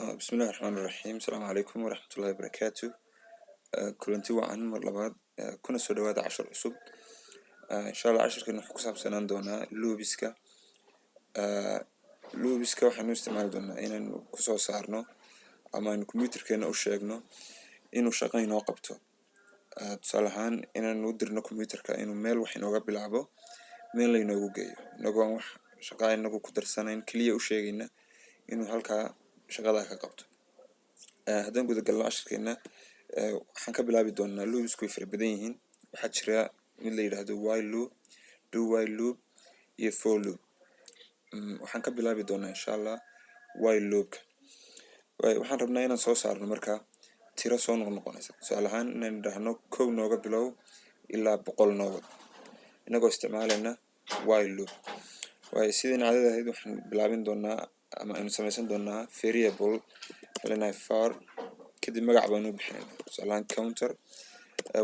Bismillahi raxmaani raxiim. Asalaamu calaykum waraxmatullahi wabarakaatu. Kulanti wacan mar labaad, kuna soo dhawaada cashar cusub. Insha Allah cashirkan wuxuu ku saabsanaan doonaa loops-ka. Loops-ka waxaanu isticmaali doonaa inaynu kusoo saarno ama aynu computerkeena u sheegno inuu shaqo inoo qabto. Tusaale ahaan, inaanu u dirno computerka inuu meel wax inooga bilaabo, meel lainoogu geeyo, inagoo aan wax shaqaa inagu ku darsanayn, keliya u sheegayna inuu halkaa shaqadaa ka qabto. Haddaan guda galno cashirkeena, waxaan ka bilaabi doonaa, loops-ku way fara badan yihiin. Waxaa jira mid la yidhaahdo while loop, do while loop iyo for loop. Waxaan ka bilaabi doonaa, insha Allah, while loopka. Waxaan rabnaa inaan soo saarno markaa tiro soo noqnoqonaysa. Tusaale ahaan, inaan idhaahno 1 nooga bilow ilaa 100 noowad, inagoo isticmaalayna while loop. Waayo, sidii caadada ahayd, waxaan bilaabin doonaa ama aynu samaysan doonaa variable. Waxaan leenahay var, kadib magac baanu u bixinaynaa, tusaale ahaan counter.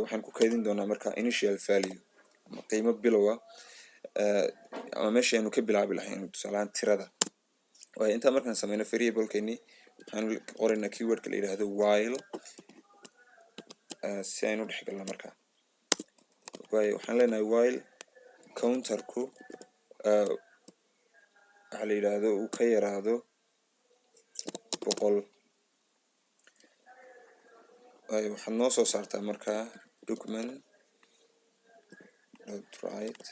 Waxaan ku kaydin doonaa marka initial value ama qiimo bilowa ama meesha aynu ka bilaabi lahayn, tusaale ahaan tirada. Waayo, intaa markaan sameyno variablekeeni, waxaan qoraynaa keywordka la yidhaahdo while, si aynu u dhex galno markaa. Waayo, waxaan leenahay while counterku waxaa la yidhaahdo uu ka yaraado 100. Waayo, waxaad noo soo saartaa markaa document dot write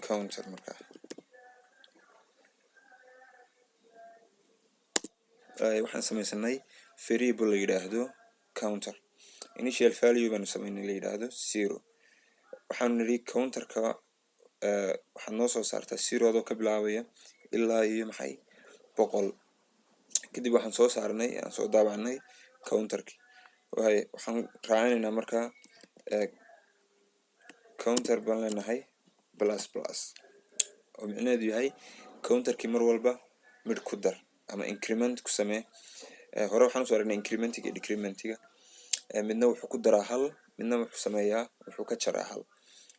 counter. Markaa waxaan sameysanay variable la yidhaahdo counter. Initial value baanu sameynay la yidhaahdo 0. Waxaanu nidhi counterka waxaad noo soo saartaa 0 adoo ka bilaabaya ilaa iyo maxay? 100. Kadib waxaan soo saarnay, aan soo daabacnay counterki. Waay, waxaan raacinaynaa markaa counter baan leenahay plus plus, oo micnaheedu yahay counterkii mar walba mid ku dar ama increment ku samee. Hore waxaan usoo aragnay incrementiga iyo decrementiga. Midna wuxuu ku daraa hal, midna wuxuu sameeyaa, wuxuu ka jaraa hal.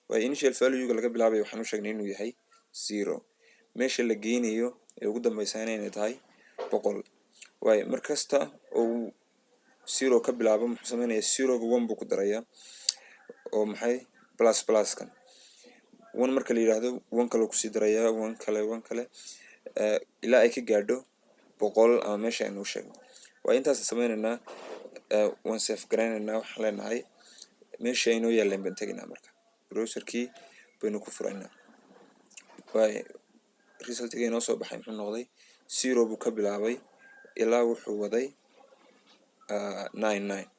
Waayo, initial valuega laga bilaabaya waxaan u sheegnay inuu yahay 0, meesha la geynayo ee ugu dambeysana inay tahay 100. Waayo, mar kasta oo uu 0 ka bilaabo, muxuu sameynayaa? Zeroga one buu ku darayaa, oo maxay? Plus pluskan one marka la yidhaahdo, one kale kusii darayaa, one kale, one kale, ilaa ay ka gaadho 100 ama meesha aynu u sheegno. Waa intaasaan sameynaynaa. Waan save garaynaynaa. Waxaan leenahay meesha aynoo yaaleen baan tegaynaa. Marka browserkii baynu ku furaynaa. Waay, resultiga inoo soo baxay muxuu noqday? 0 buu ka bilaabay ilaa wuxuu waday 99.